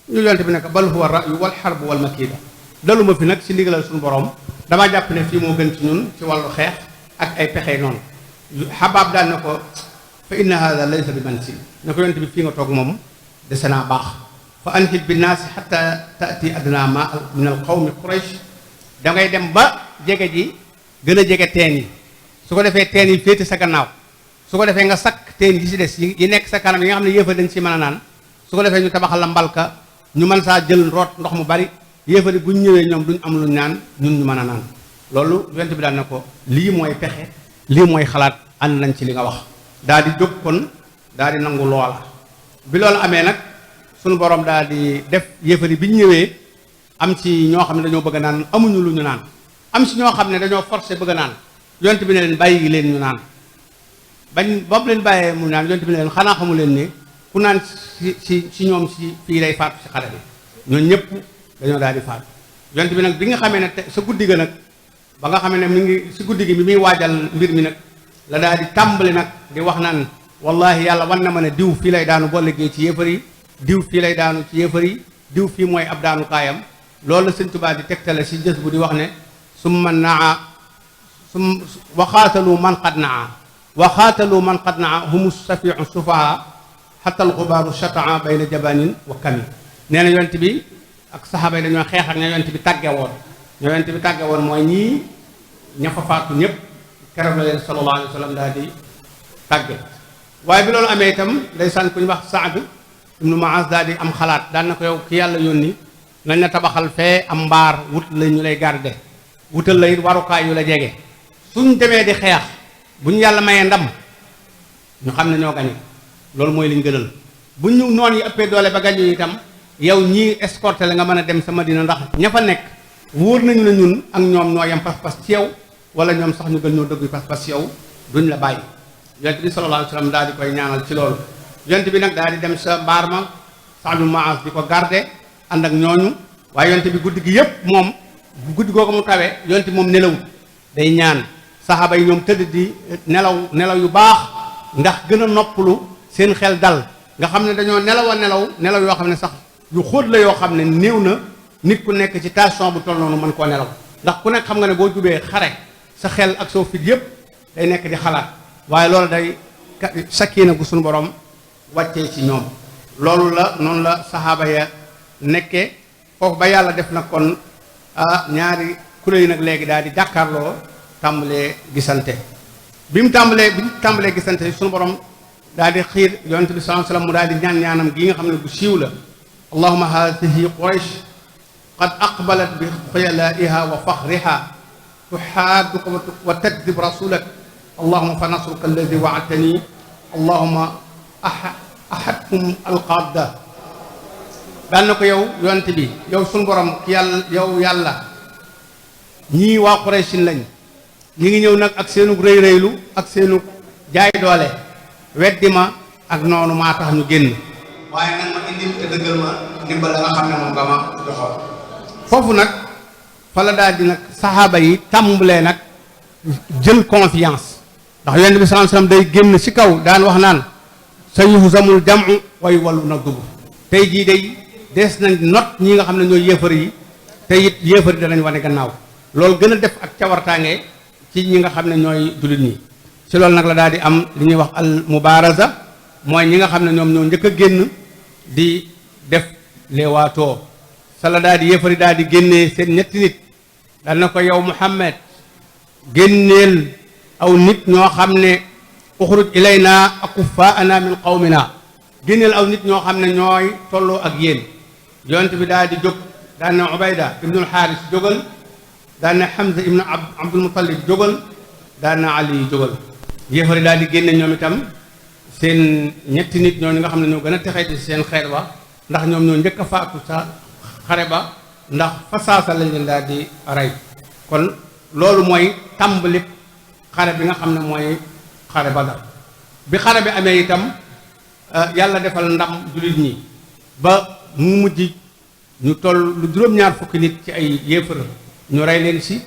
ñu yonent bi ne ko bal huwa ra'yu wal harbu wal makida daluma fi nag si ndigalal suñu borom damaa jàpp ne fii moo gën ci ñun ci wàllu xeex ak ay pexe noonu xabaab daal na ko fa inna hada laysa bi mansil ne ko yonent bi fii nga toog moom dese naa baax fa anhil bi naasi xata taati adna ma min al qawmi quraysh da ngay dem ba jege ji gën a jege teen yi su ko defee teen yi féete sa gannaaw su ko defee nga sakk teen yi si des yi nekk sa kanam yi nga xam ne yéefar dañ si mën a naan su ko defee ñu tabaxal la mbalka ñu mën saa jël root ndox mu bari yéefar yi bu ñu ñëwee ñoom duñ am lu naan ñun ñu mën a naan loolu yonent bi daan na ko lii mooy pexe lii mooy xalaat ànd nañ ci li nga wax daal di jóg kon daal di nangu loola bi loolu amee nag suñu borom daal di def yéefar yi bi ñu ñëwee am ci ñoo xam ne dañoo bëgg a naan amuñu lu ñu naan am ci ñoo xam ne dañoo forcé bëgg a naan yonent bi ne leen bàyyi leen ñu naan bañ ba mu leen bàyyee mu naan yonent bi ne leen xanaa xamu leen ne ku naan si ñoom si fii lay faatu si xare bi ñooñu ñëpp dañoo daal di faatu yonent bi nag bi nga xamee ne sa guddi ga nag ba nga xamee ne mi ngi si guddi gi bi muy waajal mbir mi nag la daal di tàmbali nag di wax naan wallahi yàlla wan na ma ne diw fii lay daanu boo liggéey ci yéefar yi diw fii lay daanu ci yéefar yi diw fii mooy ab daanu kaayam loolu la sëñ Tuubaa di tegtale si jës bu di wax ne summa naa sum wa xaatalu man qad naa wa xaatalu man qad naa humu safiu sufaha xata alxubaaru shataa bayna jabanin wa kami nee na yonent bi ak saxaaba yi dañoo xeex ak ña yonent bi tàgge woon ña yonent bi tàgge woon mooy ñii ña fa faatu ñëpp keroog la leen sallallahu alayhi wa sallam daal di tàgge waaye bi loolu amee itam ndeysaan ku ñu wax Saad ibnu Muaz daal di am xalaat daan na ko yow ki yàlla yónni nañ la tabaxal fee am mbaar wut la ñu lay garde wutal la it warukaay yu la jege suñ demee di xeex bu ñu yàlla mayee ndam ñu xam ne ñoo gañe loolu mooy liñ gënal bu ñu noon yi ëppee doole ba gañu itam yow ñii escorté la nga mën a dem sa Madina ndax ña fa nekk wóor nañu ne ñun ak ñoom ñoo yem pas-pas ci yow wala ñoom sax ñu gën ñoo dëgg pas-pas ci yow duñ la bàyyi yonent bi sallallahu alayhi wa sallam daal di koy ñaanal ci loolu yonent bi nag daal di dem sa mbaar ma Saad ibn Muaz di ko garde ànd ak ñooñu waaye yonent bi guddi gi yépp moom guddi googu mu tawee yonent bi moom nelawut day ñaan saxaaba yi ñoom tëdd di nelaw yu baax ndax gën a noppalu seen xel dal nga xam ne dañoo nelaw yoo xam ne sax yu xóot la yoo xam ne néew na nit ku nekk ci tension bu toll noonu mën koo nelaw ndax ku nekk xam nga ne boo jubee xare sa xel ak soo fit yépp day nekk di xalaat waaye loolu day sakkiina gu suñu borom wàccee ci ñoom loolu la noonu la saxaaba ya nekkee foofu ba yàlla def na kon ñaari kuréel yi nag léegi daal di jàkkaarloo tàmbalee gisante bi mu tàmbalee gisante suñu borom daal di xiir yonent bi sallallahu alayhi wasallam mu daal di ñaanam gi nga xam ne bu siiw la allahumma haadihi quraysh qad aqbalat bi xuyalaiha wa faxriha tuxaaduka wa takdib rasulak allahumma fa nasruka alladi waadtani allahumma ahadkum alqaada daan na ko yow yonent bi yow suñu borom ki yàlla yow yàlla ñii waa Quraysin lañ ñi ngi ñëw nag ak seenu rëy rëylu ak seenu jaay doole weddi ma ak noonu maa tax ñu génn waaye nag ma indi te dëggal ma ndimbal la nga xam ne moom nga ma joxoon foofu nag fa la daal di nag saxaaba yi tàmbalee nag jël confiance ndax yonent bi sallallahu alayhi wasallam day génn ci kaw daan wax naan sa yuhzamul jam'u wa yuwalluna dubur tey jii day dees nañ not ñi nga xam ne ñooy yéefar yi te it yéefar yi danañ wane gannaaw loolu gën a def ak cawartaange ci ñi nga xam ne ñooy jullit ñi ci loolu nag la daal di am li ñuy wax al mubaraza mooy ñi nga xam ne ñoom ñoo njëkk a génn di def leewaatoo sa la daal di yéefar yi daal di génnee seen ñetti nit dal na ko yow Muhammad génneel aw nit ñoo xam ne uxruj ilayna akuffaana min qawmina génneel aw nit ñoo xam ne ñooy tolloo ak yéen yonent bi daal di jóg daan na Ubayda ibnul Xaaris jógal daan na Hamza ibnu Abdul Muttalib jógal daan na Ali jógal yéefari daal di génne ñoom itam seen ñetti nit ñooñu nga xam ne ñoo gën a texee ci seen xeet ba ndax ñoom ñoo njëkk a faatu sa xare ba ndax fa saasa lañ leen daal di rey kon loolu mooy tàmbali xare bi nga xam ne mooy xare Badar bi xare bi amee itam yàlla defal ndam jullit ñi ba mu mujj ñu toll lu juróom-ñaar fukki nit ci ay yéefar ñu rey leen si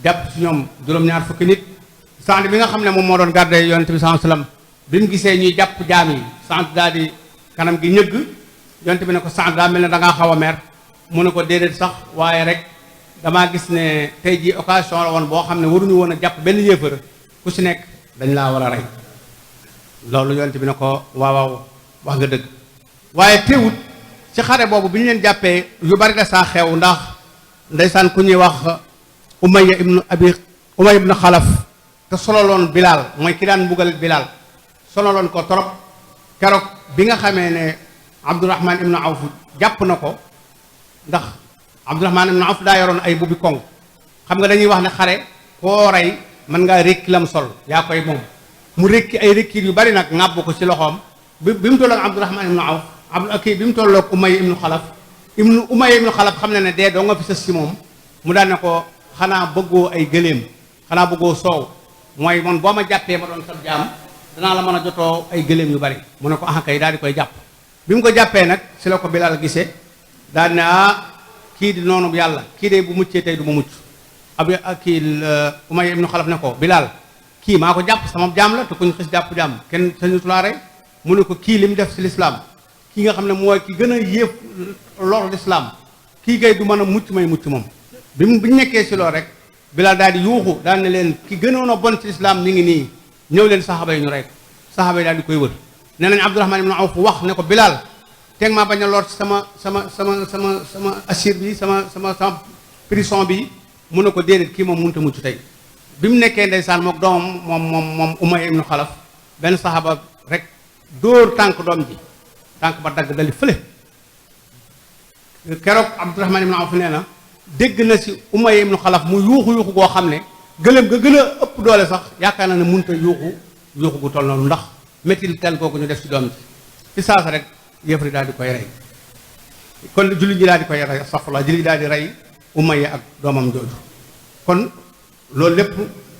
jàpp si ñoom juróom-ñaar fukki nit Saad bi nga xam ne moom moo doon gardé yonent bi sallallahu alayhi wasallam bi mu gisee ñuy jàpp jaam yi Saad daal di kanam gi ñëgg yonent bi ne ko Saad daa mel ne da ngaa xaw a mer mu ne ko déedéet sax waaye rek damaa gis ne tey jii occasion la woon boo xam ne waruñu woon a jàpp benn yéefar ku si nekk dañ laa war a rey loolu yonent bi ne ko waaw waaw wax nga dëgg waaye teewut ci xare boobu bi ñu leen jàppee yu bari da saa xew ndax ndeysaan ku ñuy wax Umayya ibnu Xalaf te sololoon Bilaal mooy ki daan mbugal Bilaal sololoon ko trop keroog bi nga xamee ne Abdurahman ibnu Awf jàpp na ko ndax Abdurahman ibnu Awf daa yoroon ay bubbi koŋ xam nga dañuy wax ne xare koo rey mën ngaa rékki lam sol yaa koy moom mu rékki ay rékkiir yu bari nag ŋàbb ko ci loxoom bi mu tolloog Abdurahman ibnu Awf bi mu tolloog Umayya ibnu Xalaf xam ne ne dee doo nga fi sës si moom mu daan ne ko xanaa bëggoo ay gëléem xanaa bëggoo soow mooy man boo ma jàppee ma doon sab jaam danaa la mën a jotoo ay gëléem yu bari mu ne ko ah kay daal di koy jàpp bi mu ko jàppee nag si la ko Bilaal gisee daal ne kii di noonu yàlla kii de bu muccee tey du ma mucc Umayya ibnu Xalaf ne ko Bilaal kii maa ko jàpp sama jaam la te kuñ xis jàpp jaam kenn sañu tulaa rey mu ne ko kii li mu def si lislaam kii nga xam ne mooy ki gën a yéef lor lislaam kii kay du mën a mucc may mucc moom bi ñu nekkee si loolu rek Bilaal daal di yuuxu daal ne leen ki gënoon a bon ci lislaam mi ngi nii ñëw leen saxaaba yi ñu rey ko saxaaba yi daal di koy wër nee nañ Abdurahman ibn Awf wax ne ko Bilaal teg maa bañ a lor sama assir bi sama prison bi mu ne ko déedéet kii moom mënut a mucc tey bi mu nekkee ndeysaan mook doomam moom Umayya ibn Xalaf benn saxaaba rek dóor tànk doom ji tànk ba dagg dali fële keroog Abdurahman ibn Awf nee na dégg na si Umayya ibn Xalaf mu yuuxu goo xam ne gëléem ga gën a ëpp doole sax yaakaar na ne mënut a yuuxu gu toll noonu ndax métti tel kooku ñu def si doom ji fi saasa rek yëfari daal di koy rey kon julli ji daal di koy rey safla julli daal di rey Umayya ak doomam jooju kon loolu lépp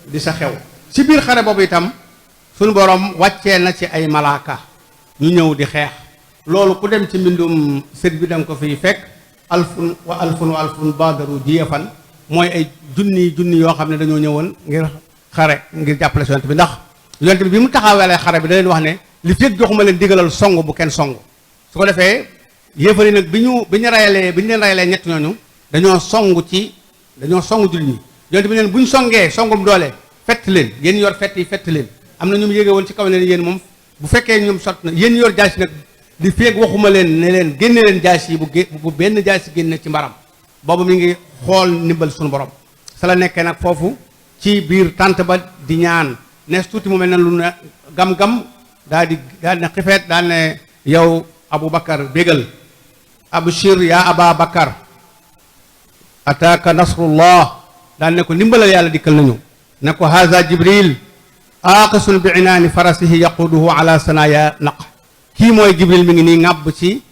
di sa xew ci biir xare boobu itam suñu borom wàccee na ci ay malaaka ñu ñëw di xeex loolu ku dem ci mbindum sët bi danga ko fiy fekk alfun wa alfun baadaru jiyafan mooy ay junni yoo xam ne dañoo ñëwoon ngir xare ngir jàppale si yonent bi ndax yonent bi mu taxawalee xare bi da leen wax ne li fekk joxuma leen digalal song bu kenn song su ko defee yéefari nag bi ñu leen rayalee ñett ñooñu dañoo song jullit ñi yonent bi leen bu ñu songee songum doole fett leen yéen yor fett yi fett leen am na ñu mu yéege woon ci kaw ne yéen moom bu fekkee ñoom sot na yéen yor jaasi nag di feeg waxuma leen ne leen génne leen jaasi yi bu benn jaasi génne ci mbaram boobu mi ngi xool ndimbal suñu borom sa la nekkee nag foofu ci biir tànt ba di ñaan nees tuuti mu mel ne lu ne gam-gam daal di ne xifeet daal ne yow Abu Bakar bégal abshir ya Aba Bakar ataaka nasrullah daal ne ko ndimbalal yàlla dikkal nañu ne ko haza Jibril aaqisun bi inaani farasihi yaquduhu ala sanaya naq kii mooy Jibril mi ngi nii ŋàbb ci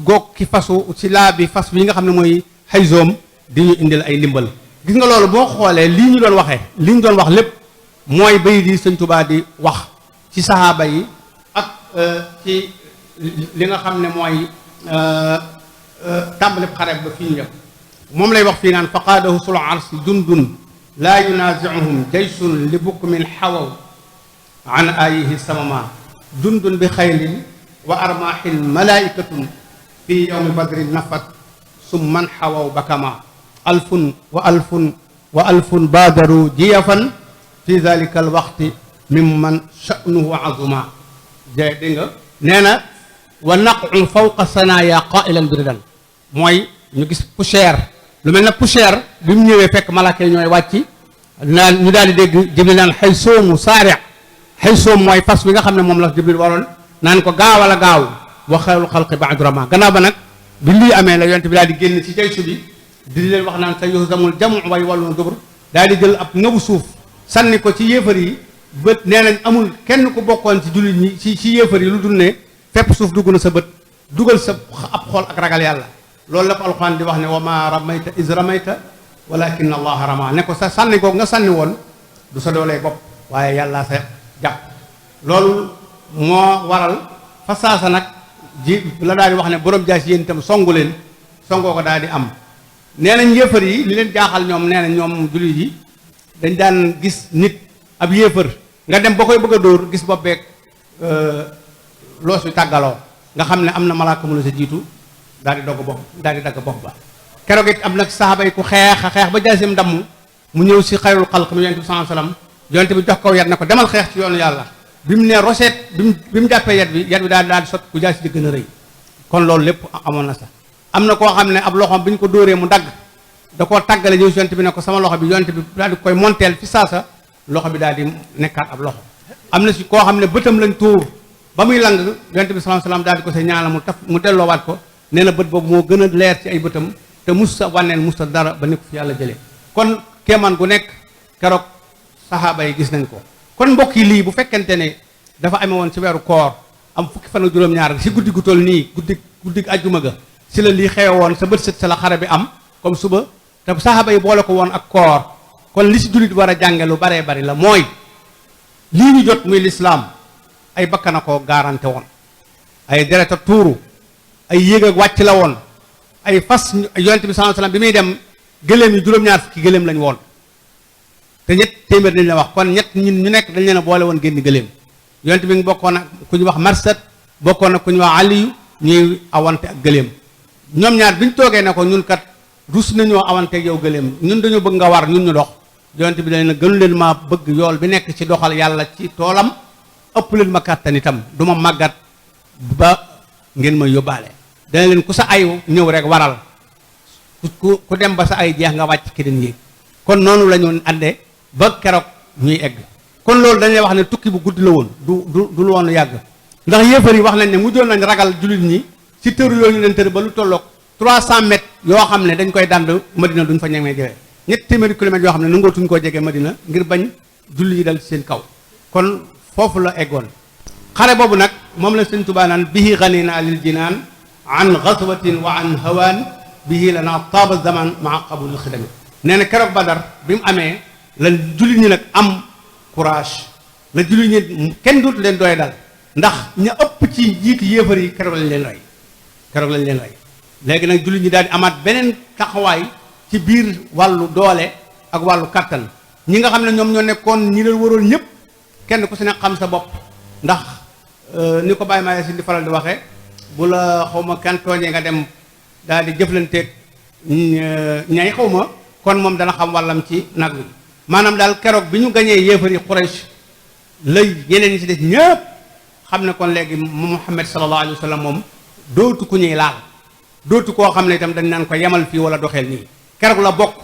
goog ki fasu ci laa bi fas bi nga xam ne mooy xayzoom di ñu indil ay ndimbal gis nga loolu boo xoolee lii ñu doon waxee li ñu doon wax lépp mooy bay di Sëñ Tuubaa di wax ci sahaaba yi ak ci li nga xam ne mooy tàmbalib xare ba fii ñu def moom lay wax fii naan faqaadahu sul arsi jundun laa yunaziuhum jaysun li bukmin xawaw an ayihi samama jundun bi xaylin wa armaahin malaikatun fi yowmi badrin nafat summan xawaw bakama alfun wa alfun baadaru jiyafan fi dalika alwaqti mimman sha'nuhu azuma dégg nga nee na wa naqu fawqa sanaya qailan biridan mooy ñu gis poussière lu mel ne poussière bi mu ñëwee fekk malaaka yi ñooy wàcc naan ñu daal di dégg Jibril naan xëy soomu saari xëy soom mooy fas bi nga xam ne moom la Jibril waroon naan ko gaawal a gaaw wa xayrul xalqi ba'du rama gannaaw ba nag bi lii amee la yonent bi daal di génn ci jaysu bi di leen wax naan sa yuhzamul jam'u way wàllu dubur daal di jël ab ngëbu suuf sànni ko ci yéefar yi bët nee nañ amul kenn ku bokkoon ci jullit ñi ci yéefar yi lu dul ne fépp suuf dugg na sa bët dugal sa ab xol ak ragal yàlla loolu la ko alxuraan di wax ne wa ma ramayta is ramayta walakin allaha rama ne ko sa sànni googu nga sànni woon du sa doolee bopp waaye yàlla sa jàpp loolu moo waral fa saasa nag ji la daal di wax ne borom jaas yéen itam songu leen songoo ko daal di am nee nañ yéefar yi li leen jaaxal ñoom nee nañ ñoom jullit yi dañ daan gis nit ab yéefar nga dem ba koy bëgg a dóor gis bopp beeg loos wi tàggaloo nga xam ne am na malaaka mu la sa jiitu daal di dogg bopp daal di dagg bopp ba keroog it am nag saxaaba yi ku xeex a xeex ba jaasim damm mu ñëw si xayrul xalq mu yonent bi sallallahu alayhi wasallam yonent bi jox kaw yat ne ko demal xeex ci yoonu yàlla bi mu ne roset bi mu jàppee yat bi daal di sot ku jaasi di gën a rëy kon loolu lépp amoon na sax am na koo xam ne ab loxoom bi ñu ko dóoree mu dagg da koo tàggale ñëw si yonent bi ne ko sama loxo bi yonent bi daal di koy monteel fi saasa loxo bi daal di nekkaat ab loxo am na si koo xam ne bëtam lañ tuur ba muy lang yonent bi sallallahu alayhi wasallam daal di ko sa ñaanal mu delloowaat ko nee na bët boobu moo gën a leer ci ay bëtam te musta wànneen musta dara ba nekk fi yàlla jëlee kon kéemaan gu nekk keroog saxaaba yi gis nañ ko kon mbokk yi lii bu fekkente ne dafa amee woon ci weeru koor am fukki fan ak juróom-ñaar si guddi gu toll nii guddi ajjuma ga si la lii xewe woon sa bët set sa la xare bi am comme suba te saxaaba yi boole ko woon ak koor kon li si jullit war a jànge lu baree bari la mooy lii ñu jot muy lislaam ay bakkana ko garanté woon ay dereta tuuru ay yéeg ak wàcc la woon ay fas yonent bi sallallahu alayhi wasallam bi muy dem gëléem yi juróom-ñaar fukki gëléem lañ woon te ñett téeméer dañ la wax kon ñett ñun ñu nekk dañ leen a boole woon génn gëléem yonent bi ngi bokkoon ak ku ñu wax marsat bokkoon ak ku ñu wax aliyu ñuy awante ak gëléem ñoom ñaar biñ toogee ne ko ñun kat rus nañoo awante ak yow gëléem ñun dañoo bëgg nga war ñun ñu dox yonent bi dañ leen gënu leen maa bëgg yool bi nekk ci doxal yàlla ci toolam ëpp leen ma kàttan itam du ma màggat ba ngeen ma yóbbaale dana leen ku sa ay ñëw rek waral ku dem ba sa ay jeex nga wàcc ki den yéeg kon noonu la ñu àndee ba keroog ñuy egg kon loolu dañuy wax ne tukki bu guddi la woon du lu woon yàgg ndax yéefar yi wax nañ ne mujjoon nañ ragal jullit ñi ci tër yooyu ñu leen tër ba lu tolloog 300 mètres yoo xam ne dañ koy dànd Madina duñ fa ñemee jege ñetti téeméeri kilomètres yoo xam ne nangootuñ koo jege Madina ngir bañ jullit yi dal ci seen kaw kon foofu la eggoon xare boobu nag moom la Sëñ Tuubaa naan bihi ghanina lil jinaan an ghazwatin wa an hawaan bihi lana taaba zaman maa qabulil xidami nee na keroog Badar bi mu amee la jullit ñi nag am courage la jullit ñi kenn dootu leen doy dal ndax ña ëpp ci jiitu yéefar yi keroog lañ leen rey léegi nag jullit ñi daal di amaat beneen taxawaay ci biir wàllu doole ak wàllu kattan ñi nga xam ne ñoom ñoo nekkoon ñi leen waroon ñëpp kenn ku si ne xam sa bopp ndax ni ko Baye Maye si di faral di waxee bu la xaw ma kan tooñee nga dem daal di jëflanteeg ñay xaw ma kon moom dana xam wàllam ci nag wi maanaam daal keroog bi ñu gañee yéefari Quraysh lay ñeneen ñi si des ñëpp xam ne kon léegi Muhammad sallallahu alayhi wa sallam moom dootu ku ñuy laal dootu koo xam ne itam dañ naan ko yemal fii wala doxeel nii keroog la bokk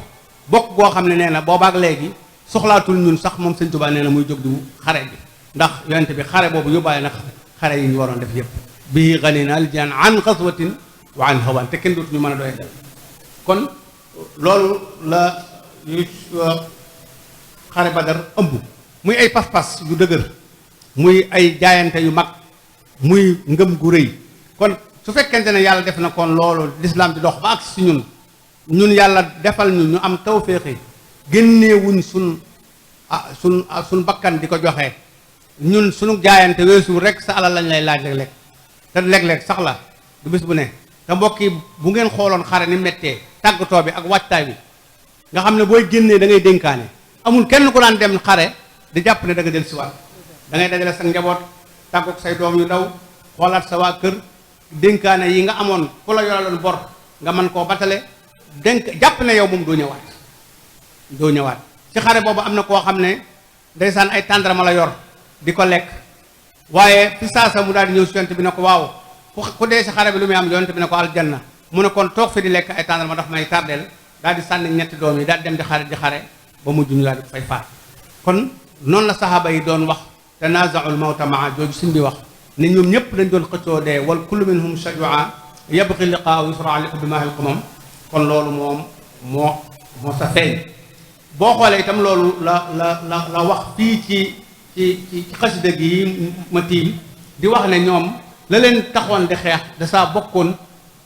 goo xam ne nee na boobaak léegi soxlaatul ñun sax moom Sëñ Tuubaa nee na muy jóg di xare bi ndax yonent bi xare boobu yóbbaale na xare yi ñu waroon def yëpp bii ghanina al jinaan an ghazwatin wa an hawaan te kenn dootu ñu mën a doy dal kon loolu la yu xare Badar ëmb muy ay pas-pas yu dëgër muy ay jaayante yu mag muy ngëm gu rëy kon su fekkente ne yàlla def na kon loolu lislaam di dox ba ak si ñun yàlla defal ñu am tawféexi génneewuñ suñ bakkan di ko joxe ñun suñu jaayante weesu rek sa alal lañ lay laaj léeg-léeg te léeg-léeg sax la du bis bu ne te mbokk yi bu ngeen xooloon xare ni méttee tàggatoo bi ak wàccaay bi nga xam ne booy génnee da ngay dénkaane amul kenn ku daan dem xare di jàpp ne da nga del siwaat da ngay dajale sa njaboot tàggoog say doom yu ndaw xoolaat sa waa kër dénkaane yi nga amoon ku la yoraloon bor nga mën koo batale dénk jàpp ne yow moom doo ñëwaat ci xare boobu am na koo xam ne ndeysaan ay tàndarama la yor di ko lekk waaye fi saasa mu daal di ñëw si yonent bi ne ko waaw ku dee si xare bi lu muy am yonent bi ne ko aljanna mu ne kon toog fi di lekk ay tàndarma daf may tardeel daal di sànni ñetti doom yi daal di dem di xare ba mujj ñu daal di ko fay faat kon noonu la saxaaba yi doon wax tanaazaul mawta maa jooju suñ bi wax ne ñoom ñëpp dañ doon xëccoo dee wal kullu minhum shajua yabqi liqaa yusra li bi maahil qumam kon loolu moom moo sa feeñ boo xoolee itam loolu la wax fii ci xasida gi ma tiim di wax ne ñoom la leen taxoon di xeex da saa bokkoon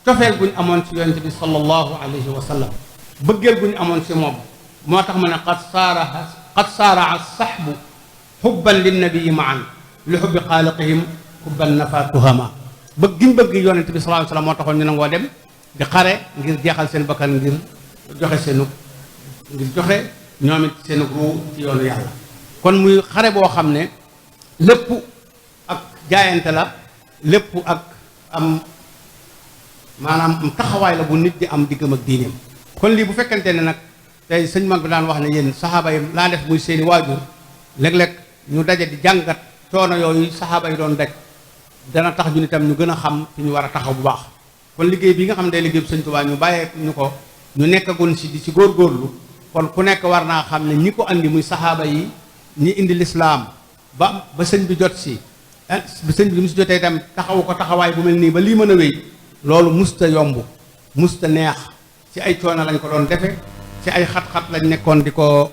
cofeel gu ñu amoon ci yonent bi sallallahu alayhi wa sallam bëggeel gu ñu amoon ci moom moo tax ma ne qad saara saxbu xubban linnabii maan li xubbi xaaliqihim xubban nafa tuhama bëgg giñ bëgg yonent bi sallallahu alayhi wa sallam moo taxoon ñu nangoo dem di xare ngir jeexal seen bakkan ngir joxe ñoom it seen ruu ci yoonu yàlla kon muy xare boo xam ne lépp ak jaayante la lépp ak am maanaam am taxawaay la bu nit di am diggam ak diineem kon lii bu fekkente ne nag tey sëñ mag bi daan wax ne yéen saxaaba yi laa def muy seeni waajur léeg-léeg ñu daje di jàngat coono yooyu saxaaba yi doon daj dana tax ñu itam ñu gën a xam fi ñu war a taxaw bu baax kon liggéey bi nga xam ne day liggéey bu sëñ Tuubaa ñu bàyyee ñu ko ñu nekkagun si di ci góorgóorlu kon ku nekk war naa xam ne ñi ko andi muy saxaaba yi ñi indi lislaam ba sëñ bi jot si ba sëñ bi mu si jotee itam taxawu ko taxawaay bu mel nii ba lii mën a wéy loolu musta yomb musta neex ci ay coono lañ ko doon defe ci ay xat-xat lañ nekkoon di ko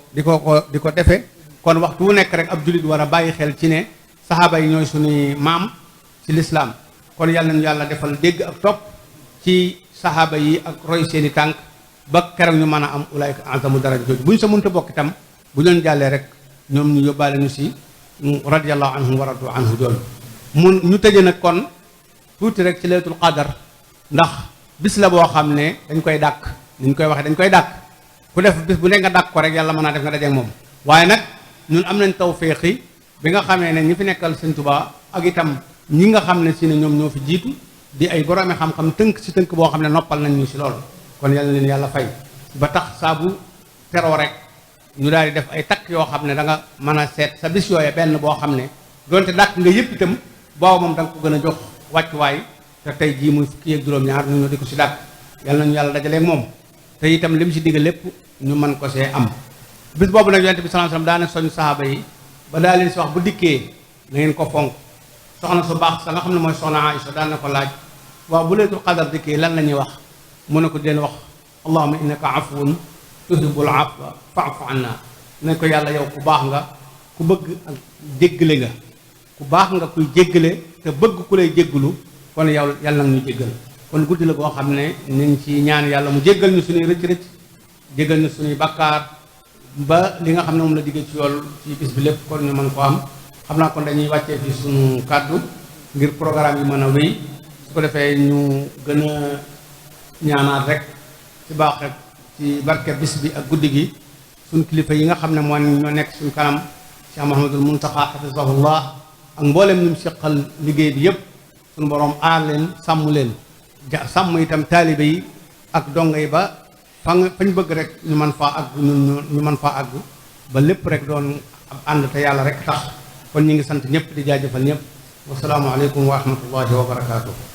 defe kon waxtu wu nekk rek ab jullit war a bàyyi xel ci ne saxaaba yi ñooy suñuy maam ci lislaam kon yàlla nañu yàlla defal dégg ak topp ci saxaaba yi ak roy seeni tànk ba keroog ñu mën a am ulaayka azamu daraja jooju bu ñu sa mënta bokk itam bu ñu leen jàllee rek ñoom ñu yóbbaale ñu si radiyallahu anhum wa radu anhu jooju mun ñu tëje nag kon tuuti rek ci laylatul qadar ndax bis la boo xam ne dañ koy dàkk ni ñu koy waxee dañ koy dàkk ku def bis bu nekk nga dàkk ko rek yàlla mën naa def nga dajeek moom waaye nag ñun am nañ tawféexi bi nga xamee ne ñi fi nekkal Sëñ Tuubaa ak itam ñi nga xam ne si ne ñoom ñoo fi jiitu di ay boroomi xam-xam tënk si tënk boo xam ne noppal nañ ñu si loolu kon yàlla leen yàlla fay ba tax saa bu teroo rek ñu daal di def ay takk yoo xam ne da nga mën a seet sa bis yooye benn boo xam ne doonte dàkk nga yëpp itam booba moom da nga ko gën a jox wàccuwaay te tey jii muy fukki ak juróom-ñaar ñu di ko si dàkk yàlla nañu yàlla dajaleeg moom te itam li mu si digg lépp ñu mën ko see am bis boobu nag yonent bi sallallahu alayhi wasallam daana soñ sahaaba yi ba daa leen si wax bu dikkee na ngeen ko fonk soxna su baax sa nga xam ne mooy soxna Aïcha daan na ko laaj waaw bu laylatul qadar dikkee lan la ñuy wax mu ne ko di leen wax allahumma innaka afuwun tuhibbul afwa fa'fu anna ne ko yàlla yow ku baax nga ku bëgg ak jéggale nga ku baax nga kuy jéggale te bëgg ku lay jéggalu kon yow yàlla nag ñu jéggal kon guddi la boo xam ne nañ ci ñaan yàlla mu jéggal ñu suñuy rëcc-rëcc jéggal ñu suñuy bakkaar ba li nga xam ne moom la diggee ci yool ci bis bi lépp kon ñu mën ko am xam naa kon dañuy wàccee fi suñu kàddu ngir programme yi mën a wéy su ko defee ñu gën a ñaanaat rek ci baax rek ci barke bis bi ak guddi gi suñu kilifa yi nga xam ne moo ñoo nekk suñu kanam Cheikh Mouhamadul Mountakha hafizahullah ak mboolem ñu seqal liggéey bi yépp suñu borom aar leen sàmm leen sàmm itam taalibe yi ak donga yi ba fañ bëgg rek ñu mën faa àgg ñu mën faa àgg ba lépp rek doon ab ànd te yàlla rek tax kon ñu ngi sant ñëpp di jaajëfal ñëpp wasalaamu aleykum wa rahmatullahi wa barakaatuh